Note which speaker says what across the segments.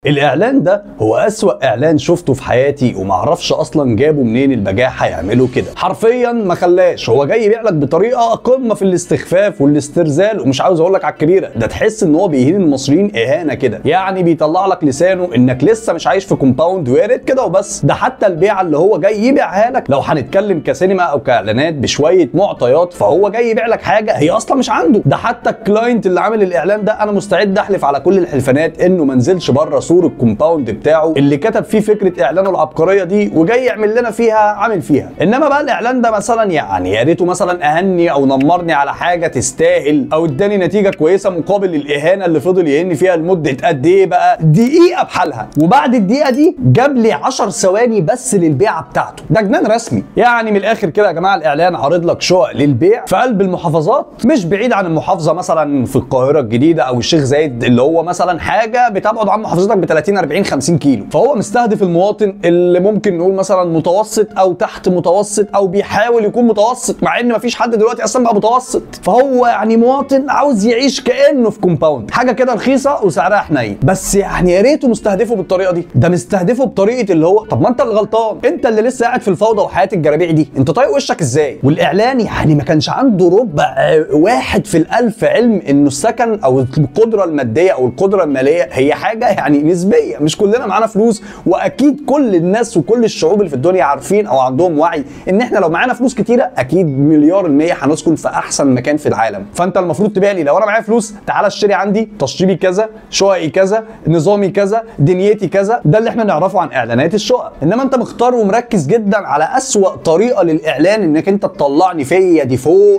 Speaker 1: الإعلان ده هو أسوأ إعلان شفته في حياتي، ومعرفش أصلا جابوا منين البجاحة يعملوا كده. حرفيا ما خلاش، هو جاي يبيع لك بطريقة قمة في الاستخفاف والاسترزال، ومش عاوز أقول لك على الكبيرة، ده تحس إن هو بيهين المصريين إهانة كده، يعني بيطلع لك لسانه إنك لسه مش عايش في compound ويا ريت كده وبس. ده حتى البيعة اللي هو جاي يبيعها لك لو هنتكلم كسينما أو كإعلانات بشوية معطيات، فهو جاي يبيع لك حاجة هي أصلا مش عنده. ده حتى ال client اللي عامل الإعلان ده أنا مستعد أحلف على كل الحلفانات إنه ما نزلش بره سور ال compound بتاعه اللي كتب فيه فكرة اعلانه العبقرية دي وجاي يعمل لنا فيها عامل فيها. انما بقى الاعلان ده مثلا يعني يا ريته مثلا اهني او نمرني على حاجة تستاهل او اداني نتيجة كويسة مقابل الاهانة اللي فضل يهني فيها لمدة قد ايه بقى، دقيقة بحالها، وبعد الدقيقة دي جاب لي 10 ثواني بس للبيعه بتاعته. ده جنان رسمي. يعني من الاخر كده يا جماعة، الاعلان عارض لك شقق للبيع في قلب المحافظات، مش بعيد عن المحافظة مثلا في القاهرة الجديدة او الشيخ زايد اللي هو مثلا حاجة بتبعد عن محافظتك ب 30 40 50 كيلو. فهو مستهدف المواطن اللي ممكن نقول مثلا متوسط او تحت متوسط او بيحاول يكون متوسط، مع ان مفيش حد دلوقتي اصلا بقى متوسط. فهو يعني مواطن عاوز يعيش كانه في compound، حاجة كده رخيصة وسعرها حنين. بس يعني يا ريته مستهدفه بالطريقة دي، ده مستهدفه بطريقة اللي هو طب ما انت اللي غلطان، انت اللي لسه قاعد في الفوضى وحياه الجرابيع دي، انت طايق وشك ازاي؟ والاعلان يعني ما كانش عنده ربع واحد في الالف علم انه السكن او القدرة المادية او القدرة المالية هي حاجة يعني نسبيه، مش كلنا معانا فلوس، واكيد كل الناس وكل الشعوب اللي في الدنيا عارفين او عندهم وعي ان احنا لو معانا فلوس كتيرة اكيد 100% هنسكن في احسن مكان في العالم. فانت المفروض تبيع لي، لو انا معايا فلوس تعالى اشتري عندي، تشطيبي كذا، شققي كذا، نظامي كذا، دنيتي كذا. ده اللي احنا نعرفه عن اعلانات الشقق. انما انت مختار ومركز جدا على اسوأ طريقه للاعلان، انك انت تطلعني فيا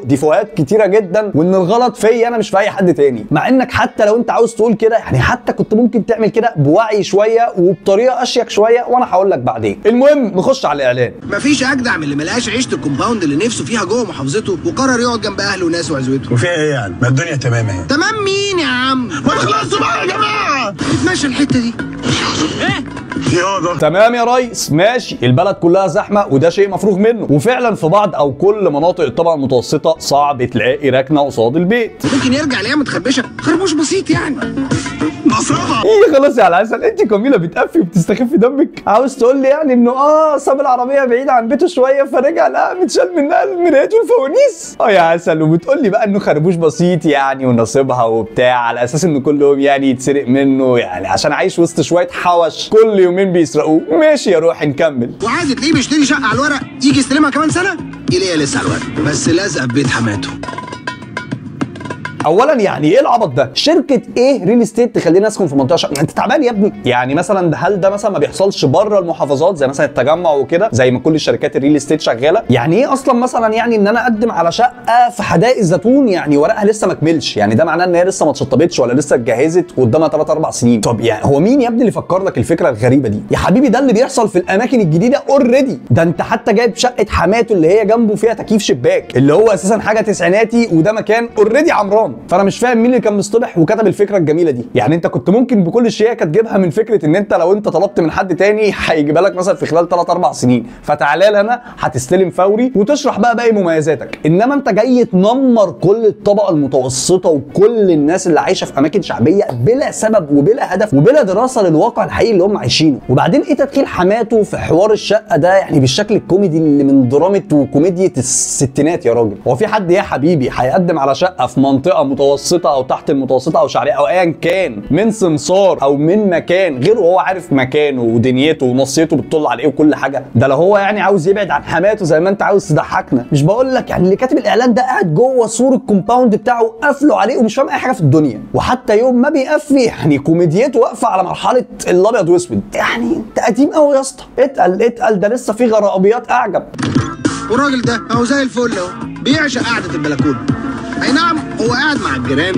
Speaker 1: ديفوهات كتيرة جدا، وان الغلط فيا انا مش في اي حد تاني. مع انك حتى لو انت عاوز تقول كده يعني حتى كنت ممكن تعمل كده بوعي شوية وبطريقة اشيك شوية، وانا هقول لك بعدين. المهم نخش على الاعلان.
Speaker 2: مفيش اجدع من اللي ملقاش عيشه ال compound اللي نفسه فيها جوه محافظته وقرر يقعد جنب اهله وناسه وعزوته.
Speaker 3: وفيها ايه يعني؟ ما الدنيا تمام اهي.
Speaker 2: تمام مين يا عم؟
Speaker 3: ما تخلصوا بقى يا جماعة.
Speaker 2: اتمشى الحتة دي. ايه؟
Speaker 1: تمام يا ريس، ماشي، البلد كلها زحمة وده شيء مفروغ منه، وفعلا في بعض او كل مناطق الطبقة المتوسطة صعب تلاقي ركنه قصاد البيت.
Speaker 2: ممكن يرجع لايام متخربشه، خربوش بسيط يعني.
Speaker 3: نصابه
Speaker 1: ايه؟ خلاص يا العسل، انت كميلة بتقفي وبتستخفي دمك. عاوز تقول لي يعني انه ساب العربية بعيد عن بيته شوية فرجع لقى متشال منها المرايات والفوانيس؟ يا عسل. وبتقول لي بقى انه خربوش بسيط يعني ونصيبها وبتاع، على اساس انه كل يوم يعني يتسرق منه، يعني عشان عايش وسط شوية حوش كل يومين بيسرقوه. ماشي يا روحي نكمل.
Speaker 2: وعادي تلاقيه بيشتري شقه على الورق، يجي يستلمها كمان سنة يلاقيها لسه على الورق، بس لازقه في بيت حماته.
Speaker 1: اولا يعني ايه العبط ده؟ شركة ايه real estate تخليني اسكن في منطقة انت تعبان يا ابني؟ يعني مثلا هل ده مثلا ما بيحصلش بره المحافظات زي مثلا التجمع وكده، زي ما كل الشركات ال real estate شغالة؟ يعني ايه اصلا مثلا يعني ان انا اقدم على شقه في حدائق الزيتون يعني ورقها لسه ما كملش، يعني ده معناه ان هي لسه ما اتشطبتش ولا لسه اتجهزت وقدامها 3 4 سنين؟ طب يعني هو مين يا ابني اللي فكر لك الفكرة الغريبة دي؟ يا حبيبي ده اللي بيحصل في الاماكن الجديدة already. ده انت حتى جايب شقه حماته اللي هي جنبه فيها تكييف شباك اللي هو اساسا حاجة تسعيناتي، وده مكان already عمران. فانا مش فاهم مين اللي كان مصطبح وكتب الفكرة الجميلة دي. يعني انت كنت ممكن بكل شياكه تجيبها من فكرة ان انت لو انت طلبت من حد تاني هيجيبها لك مثلا في خلال 3 4 سنين، فتعالى لي انا هتستلم فوري وتشرح بقى باقي مميزاتك. انما انت جاي تنمر كل الطبقة المتوسطة وكل الناس اللي عايشه في اماكن شعبية بلا سبب وبلا هدف وبلا دراسة للواقع الحقيقي اللي هم عايشينه. وبعدين ايه تدخيل حماته في حوار الشقة ده يعني بالشكل الكوميدي اللي من درامه وكوميديا الستينات يا راجل؟ هو في حد يا حبيبي هيقدم على شقه في منطقة متوسطه او تحت المتوسطة او شعبية او ايا كان من سمسار او من مكان غير وهو عارف مكانه ودنيته ونصيته بتطل على ايه وكل حاجة؟ ده لو هو يعني عاوز يبعد عن حماته زي ما انت عاوز تضحكنا. مش بقول لك يعني اللي كاتب الاعلان ده قاعد جوه سور ال compound بتاعه قافله عليه ومش فاهم اي حاجة في الدنيا، وحتى يوم ما بيقفي يعني كوميديته واقفة على مرحلة الابيض واسود. يعني انت قديم قوي يا اسطى، اتقل اتقل، ده لسه في غرابيات اعجب.
Speaker 2: والراجل ده اهو زي الفل اهو، بيعشق قعدة البلكونه. اي نعم هو قاعد مع الجيران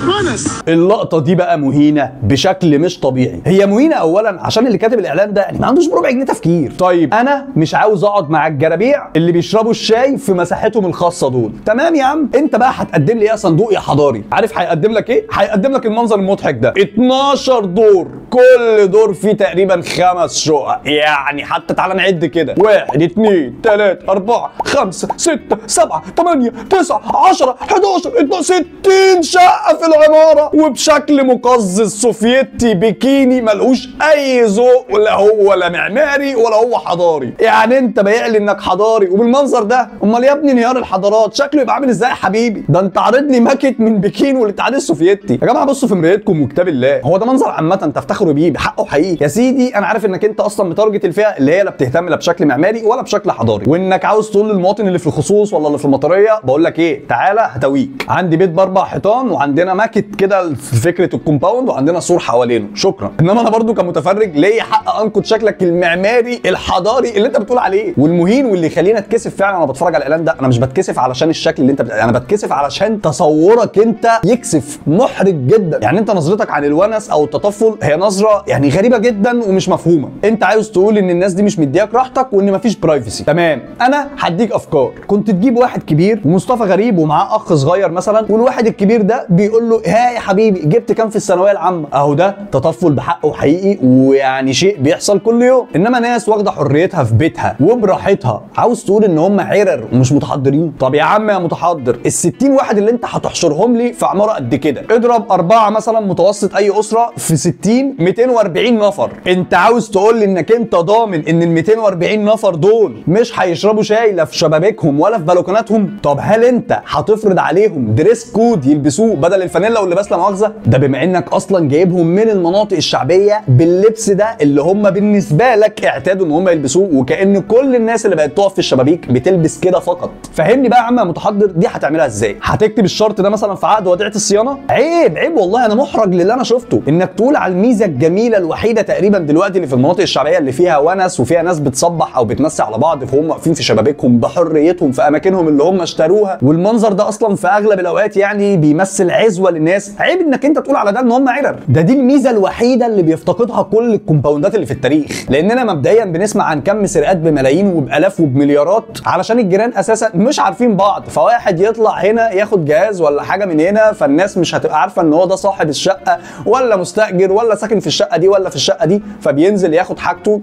Speaker 2: ونس.
Speaker 1: اللقطة دي بقى مهينة بشكل مش طبيعي. هي مهينة اولا عشان اللي كاتب الاعلان ده يعني ما عندوش بربع جنيه تفكير. طيب انا مش عاوز اقعد مع الجرابيع اللي بيشربوا الشاي في مساحتهم الخاصة دول، تمام يا عم؟ انت بقى هتقدم لي ايه يا صندوق يا حضاري؟ عارف هيقدم لك ايه؟ هيقدم لك المنظر المضحك ده، 12 دور، كل دور فيه تقريبا 5 شقق. يعني حتى تعالى نعد كده، 1 2 3 4 5 6 7 8 9 10 11 12 60 شقه في العمارة، وبشكل مقزز سوفيتي بكيني ملهوش اي ذوق، ولا هو لا معماري ولا هو حضاري. يعني انت بايع لي انك حضاري وبالمنظر ده؟ امال يا ابني انهيار الحضارات شكله يبقى عامل ازاي يا حبيبي؟ ده انت عارض لي ماكت من بكين والاتحاد السوفيتي. يا جماعة بصوا في مرايتكم وكتاب الله، هو ده منظر عامة تفتخروا بيه بحقه حقيقي؟ يا سيدي انا عارف انك انت اصلا متارجت الفئة اللي هي لا بتهتم لا بشكل معماري ولا بشكل حضاري، وانك عاوز تقول للمواطن اللي في الخصوص ولا اللي في المطريه بقول لك ايه، تعالى هتويك، عندي بيت باربع حيطان وعندنا ماكت كده فكرة ال compound وعندنا سور حوالينه، شكرا. انما انا برضو كمتفرج ليا حق انقد شكلك المعماري الحضاري اللي انت بتقول عليه والمهين واللي يخلينا اتكسف فعلا وانا بتفرج على الاعلان ده. انا مش بتكسف علشان الشكل اللي انت انا بتكسف علشان تصورك انت يكسف، محرج جدا. يعني انت نظرتك عن الونس او التطفل هي نظره يعني غريبة جدا ومش مفهومه. انت عاوز تقول ان الناس دي مش مدياك راحتك وان مفيش privacy، تمام، انا هديك افكار. كنت تجيب واحد كبير ومصطفى غريب ومعاه اخ صغير مثلا، والواحد الكبير ده بيقول له ها يا حبيبي جبت كام في الثانوية العامة؟ اهو ده تطفل بحقه حقيقي، ويعني شيء بيحصل كل يوم. انما ناس واخده حريتها في بيتها وبراحتها، عاوز تقول ان هم عرر ومش متحضرين؟ طب يا عم يا متحضر، ال 60 واحد اللي انت هتحشرهم لي في عمارة قد كده، اضرب 4 مثلا متوسط اي اسره في 60، 240 نفر. انت عاوز تقول لي انك انت ضامن ان ال 240 نفر دول مش هيشربوا شاي لا في شبابيكهم ولا في بلكوناتهم؟ طب هل انت هتفرض عليهم dress code يلبسوه بدل الفانيلا واللباس لا مؤاخذة؟ ده بما انك اصلا جايبهم من المناطق الشعبية باللبس ده اللي هم بالنسبة لك اعتادوا ان هم يلبسوه، وكأن كل الناس اللي بقت تقف في الشبابيك بتلبس كده فقط. فهمني بقى يا عم يا متحضر، دي هتعملها ازاي؟ هتكتب الشرط ده مثلا في عقد وديعة الصيانة؟ عيب عيب والله، انا محرج للي انا شفته. انك تقول على الميزة الجميلة الوحيدة تقريبا دلوقتي اللي في المناطق الشعبية اللي فيها ونس وفيها ناس بتصبح او بتمسي على بعض فهم واقفين في شبابيكهم بحريتهم في اماكنهم اللي هم اشتروها، والمنظر ده اصلا في اغلب الاوقات يعني بيمثل عزوه للناس، عيب انك انت تقول على ده ان هم عرر. ده دي الميزة الوحيدة اللي بيفتقدها كل الكومباوندات اللي في التاريخ، لاننا مبدئيا بنسمع عن كم سرقات بملايين وبالاف وبمليارات علشان الجيران اساسا مش عارفين بعض، فواحد يطلع هنا ياخد جهاز ولا حاجة من هنا، فالناس مش هتبقى عارفه ان هو ده صاحب الشقة ولا مستاجر ولا ساكن في الشقة دي ولا في الشقة دي، فبينزل ياخد حاجته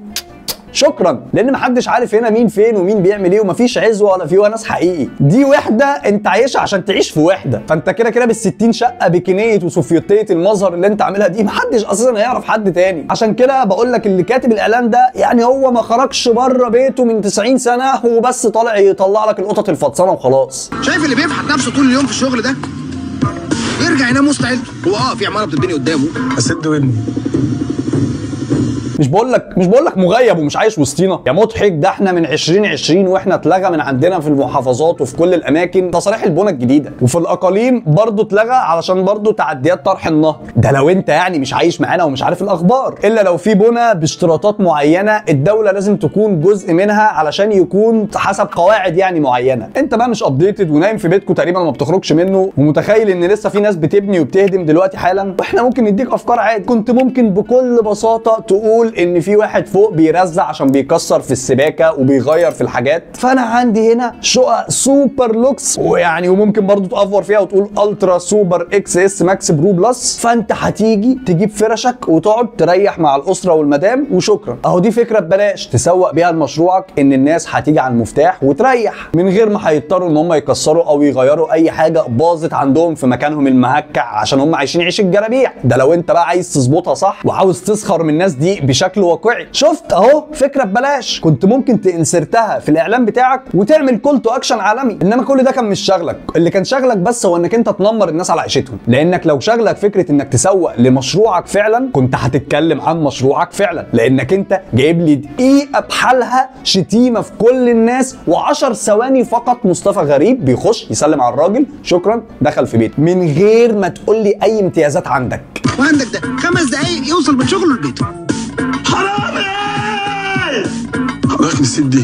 Speaker 1: شكرا، لان محدش عارف هنا مين فين ومين بيعمل ايه، ومفيش عزوه ولا في ونس حقيقي. دي وحده انت عايشها عشان تعيش في وحده، فانت كده كده بال60 شقه بكنيه وسوفيتيه المظهر اللي انت عاملها دي محدش اساسا هيعرف حد تاني. عشان كده بقول لك اللي كاتب الاعلان ده يعني هو ما خرجش بره بيته من 90 سنة وبس طالع يطلع لك القطط الفطسانه وخلاص.
Speaker 2: شايف اللي بيفحت نفسه طول اليوم في الشغل ده يرجع ينام وسط عيلته، هو في عمارة بتتبني قدامه.
Speaker 3: اسد ودني،
Speaker 1: مش بقول لك مغيب ومش عايش وسطينا يا مضحك. ده احنا من 2020 واحنا اتلغى من عندنا في المحافظات وفي كل الاماكن تصاريح البنى الجديدة، وفي الاقاليم برضو اتلغى علشان برضو تعديات طرح النهر. ده لو انت يعني مش عايش معانا ومش عارف الاخبار، الا لو في بنى باشتراطات معينة الدولة لازم تكون جزء منها علشان يكون حسب قواعد يعني معينة. انت بقى مش updated ونايم في بيتكم تقريبا وما بتخرجش منه، ومتخيل ان لسه في ناس بتبني وبتهدم دلوقتي حالا، واحنا ممكن نديك افكار عادي. كنت ممكن بكل بساطة تقول ان في واحد فوق بيرزع عشان بيكسر في السباكه وبيغير في الحاجات، فانا عندي هنا شقق super lux، ويعني وممكن برضو تأفور فيها وتقول ultra super XS max pro plus، فانت هتيجي تجيب فرشك وتقعد تريح مع الاسرة والمدام وشكرا. اهو دي فكرة ببلاش تسوق بيها لمشروعك، ان الناس هتيجي على المفتاح وتريح من غير ما هيضطروا ان هم يكسروا او يغيروا اي حاجة باظت عندهم في مكانهم المهكع عشان هم عايشين عيش الجرابيع. ده لو انت بقى عايز تظبطها صح وعاوز تسخر من الناس دي بشكل واقعي. شفت اهو فكرة ببلاش كنت ممكن ت insert ها في الاعلان بتاعك وتعمل call to action عالمي، انما كل ده كان مش شغلك. اللي كان شغلك بس هو انك انت تنمر الناس على عيشتهم، لانك لو شغلك فكرة انك تسوق لمشروعك فعلا كنت هتتكلم عن مشروعك فعلا، لانك انت جايب لي دقيقة بحالها شتيمه في كل الناس و10 ثواني فقط مصطفى غريب بيخش يسلم على الراجل شكرا دخل في بيته من غير ما تقول لي اي امتيازات عندك.
Speaker 2: وعندك ده 5 دقايق يوصل من شغله لبيته.
Speaker 3: حرامي! حضرتك نسيت دي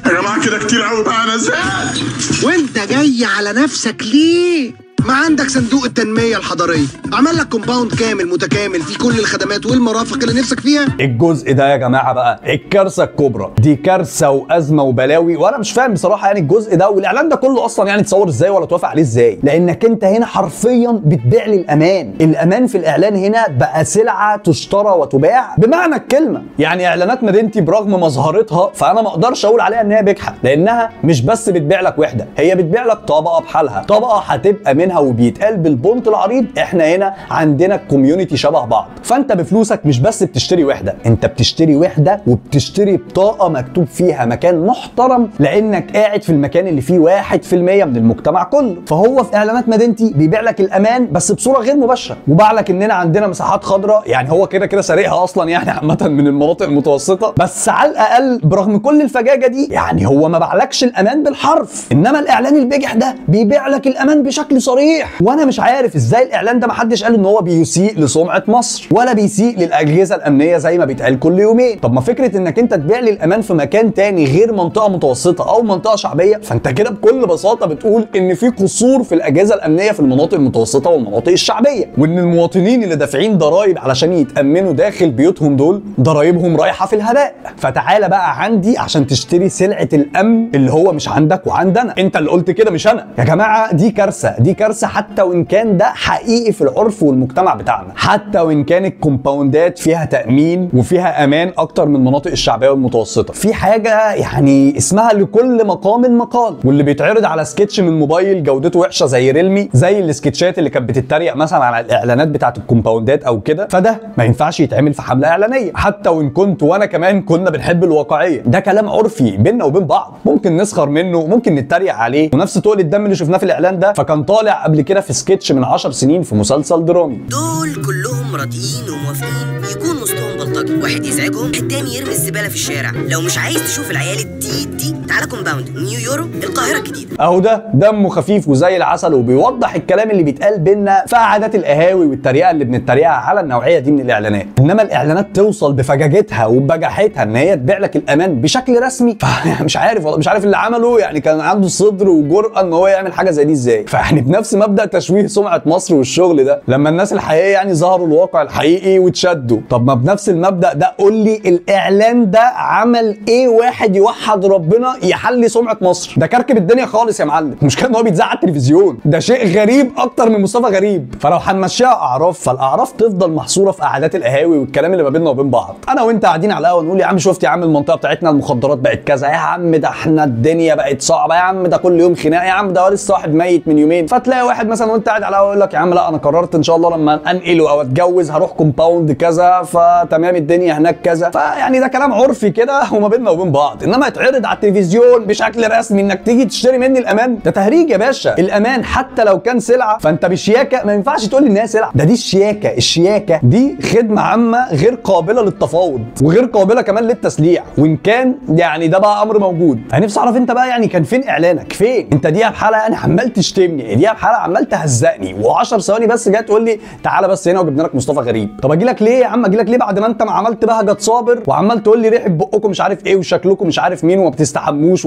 Speaker 3: يا جماعة، كده كتير قوي بقى، انا زهقت.
Speaker 2: وانت جاي على نفسك ليه؟ ما عندك صندوق التنمية الحضرية عمل لك compound كامل متكامل فيه كل الخدمات والمرافق اللي نفسك فيها.
Speaker 1: الجزء ده يا جماعة بقى الكارثة الكبرى، دي كارثة وازمة وبلاوي، وانا مش فاهم بصراحة يعني الجزء ده والاعلان ده كله اصلا يعني اتصور ازاي ولا توافق عليه ازاي، لانك انت هنا حرفيا بتبيع لي الامان. الامان في الاعلان هنا بقى سلعه تشترى وتباع بمعنى الكلمة. يعني اعلانات مدينتي برغم مظهرتها فانا ما اقدرش اقول عليها ان هي بجحه، لانها مش بس بتبيع لك وحده، هي بتبيع لك طبقه بحالها، طبقه هتبقى منها، وبيتقال بالبونت العريض احنا هنا عندنا ال community شبه بعض. فانت بفلوسك مش بس بتشتري وحده، انت بتشتري وحده وبتشتري بطاقة مكتوب فيها مكان محترم، لانك قاعد في المكان اللي فيه 1% من المجتمع كله. فهو في اعلانات مدينتي بيبيع لك الامان بس بصورة غير مباشرة، وباع لك اننا عندنا مساحات خضراء، يعني هو كده كده سارقها اصلا يعني عامة من المناطق المتوسطة، بس على الاقل برغم كل الفجاجه دي يعني هو ما باعلكش الامان بالحرف. انما الاعلان البجح ده بيبيع لك الامان بشكل صريح، وانا مش عارف ازاي الاعلان ده ما حدش قال ان هو بيسيء لسمعه مصر ولا بيسيء للاجهزة الامنية زي ما بيتقال كل يومين. طب ما فكرة انك انت تبيع لي الامان في مكان تاني غير منطقة متوسطه او منطقة شعبية، فانت كده بكل بساطة بتقول ان في قصور في الاجهزة الامنية في المناطق المتوسطة والمناطق الشعبية، وان المواطنين اللي دافعين ضرائب علشان يتامنوا داخل بيوتهم دول ضرايبهم رايحة في الهباء. فتعالى بقى عندي عشان تشتري سلعه الامن اللي هو مش عندك وعندنا، انت اللي قلت كده مش انا. يا جماعة دي كارثة، دي كارثة حتى وان كان ده حقيقي في العرف والمجتمع بتاعنا، حتى وان كان الكومباوندات فيها تامين وفيها امان اكتر من المناطق الشعبية والمتوسطة. في حاجة يعني اسمها لكل مقام مقال، واللي بيتعرض على سكتش من موبايل جودته وحشة زي ريلمي، زي السكتشات اللي كانت بتتريق مثلا على الاعلانات بتاعه الكومباوندات او كده، فده ما ينفعش يتعمل في حمله اعلانية، حتى وان كنت وانا كمان كنا بنحب الواقعية. ده كلام عرفي بينا وبين بعض، ممكن نسخر منه، ممكن نتريق عليه، ونفس تقل الدم اللي شفناه في الاعلان ده فكان طالع قبل كده في سكتش من 10 سنين في مسلسل درامي.
Speaker 4: دول كلهم راضيين وموافقين يكون وسطهم بلطجي، واحد يزعجهم التاني يرمي الزبالة في الشارع. لو مش عايز تشوف العيال التيت دي تعالى compound نيو يورو القاهرة الجديدة.
Speaker 1: اهو ده دمه خفيف وزي العسل، وبيوضح الكلام اللي بيتقال بينا في قعدات القهاوي والتريقه اللي بنتريقها على النوعية دي من الاعلانات. انما الاعلانات توصل بفجاجتها وبجاحتها ان هي تبيع لك الامان بشكل رسمي، فمش عارف والله، مش عارف اللي عمله يعني كان عنده صدر وجرأه ان هو يعمل حاجة زي دي ازاي. فيعني بنفس مبدأ تشويه سمعه مصر والشغل ده لما الناس الحقيقية يعني ظهروا الواقع الحقيقي واتشدوا، طب ما بنفس المبدأ ده قول لي الاعلان ده عمل ايه واحد يوحد ربنا يحلي سمعه مصر؟ ده كركب الدنيا خالص يا معلم. المشكلة ان هو بيتذاع على التلفزيون، ده شيء غريب اكتر من مصطفى غريب. فلو هنمشيها اعراف، فالاعراف تفضل محصورة في قعدات القهاوي والكلام اللي ما بيننا وبين بعض. انا وانت قاعدين على القهوة نقول يا عم شفت يا عم المنطقة بتاعتنا المخدرات بقت كذا، يا عم ده احنا الدنيا بقت صعبة، يا عم ده كل يوم خناقه، يا عم ده لسه واحد ميت من يومين. فتلاقي واحد مثلا وانت قاعد على القهوة يقول لك يا عم لا انا قررت ان شاء الله لما انقل او اتجوز هروح compound كذا، فتمام الدنيا هناك كذا. فيعني ده كلام عرفي كده وما بيننا وبين بعض، انما يتعرض على التلفزيون بشكل رسمي انك تيجي تشتري مني الامان، ده تهريج يا باشا. الامان حتى لو كان سلعه فانت بشياكه ما ينفعش تقول لي انها سلعه، ده دي الشياكه، الشياكه دي خدمة عامة غير قابله للتفاوض وغير قابله كمان للتسليع، وان كان يعني ده بقى امر موجود. انا نفسي اعرف انت بقى يعني كان فين اعلانك؟ فين انت؟ دقيقة بحالها يعني عمال تشتمني، دقيقة بحالها عمال تهزقني، و10 ثواني بس جاي تقول لي تعالى بس هنا وجبنا لك مصطفى غريب. طب اجي لك ليه يا عم؟ اجي لك ليه بعد ما انت ما عملت بهجت صابر وعمال تقول لي ريحه بقكم مش عارف ايه وشكلكم مش عارف مين وما بتستحموش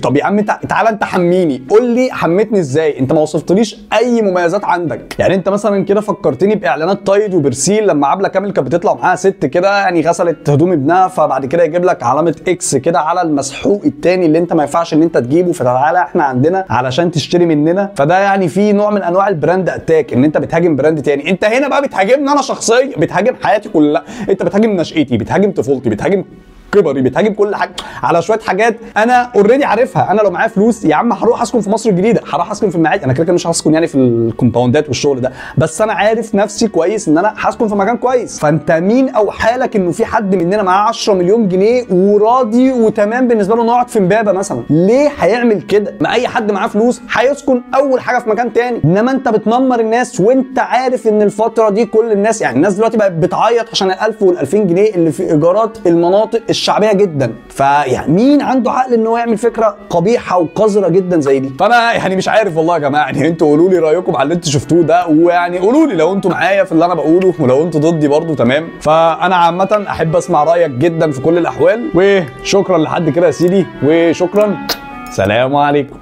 Speaker 1: طب يا عم تعالى انت حميني، قول لي حمتني ازاي؟ انت ما وصفتليش اي مميزات عندك. يعني انت مثلا كده فكرتني باعلانات تايد وبرسيل لما عبله كامل كانت بتطلع معاها ست كده يعني غسلت هدوم ابنها، فبعد كده يجيب لك علامة X كده على المسحوق التاني اللي انت ما ينفعش ان انت تجيبه، فتعالى احنا عندنا علشان تشتري مننا. فده يعني في نوع من انواع ال brand attack، ان انت بتهاجم brand تاني. انت هنا بقى بتهاجمني انا شخصيا، بتهاجم حياتي كلها، انت بتهاجم نشأتي، بتهاجم طفولتي، بتهاجم كبري، بتهاجم كل حاجة على شوية حاجات انا already عارفها. انا لو معايا فلوس يا عم هروح اسكن في مصر الجديدة، هروح اسكن في المعادي، انا كده كده مش هسكن يعني في الكومباوندات والشغل ده، بس انا عارف نفسي كويس ان انا هسكن في مكان كويس. فانت مين او حالك انه في حد مننا معاه 10 مليون جنيه وراضي وتمام بالنسبة له انه يقعد في امبابه مثلا؟ ليه هيعمل كده؟ ما اي حد معاه فلوس هيسكن اول حاجة في مكان تاني. انما انت بتنمر الناس وانت عارف ان الفترة دي كل الناس يعني الناس دلوقتي بقت بتعيط عشان ال1000 وال2000 جنيه اللي في ايجارات المناطق الشعبية جدا. فيعني مين عنده عقل ان هو يعمل فكرة قبيحة وقذره جدا زي دي؟ فانا يعني مش عارف والله يا جماعة، يعني انتوا قولوا لي رايكم على اللي انتوا شفتوه ده، ويعني قولوا لي لو انتوا معايا في اللي انا بقوله ولو انتوا ضدي برضو تمام. فانا عامة احب اسمع رايك جدا في كل الاحوال، وشكرا لحد كده يا سيدي، وشكرا، سلام عليكم.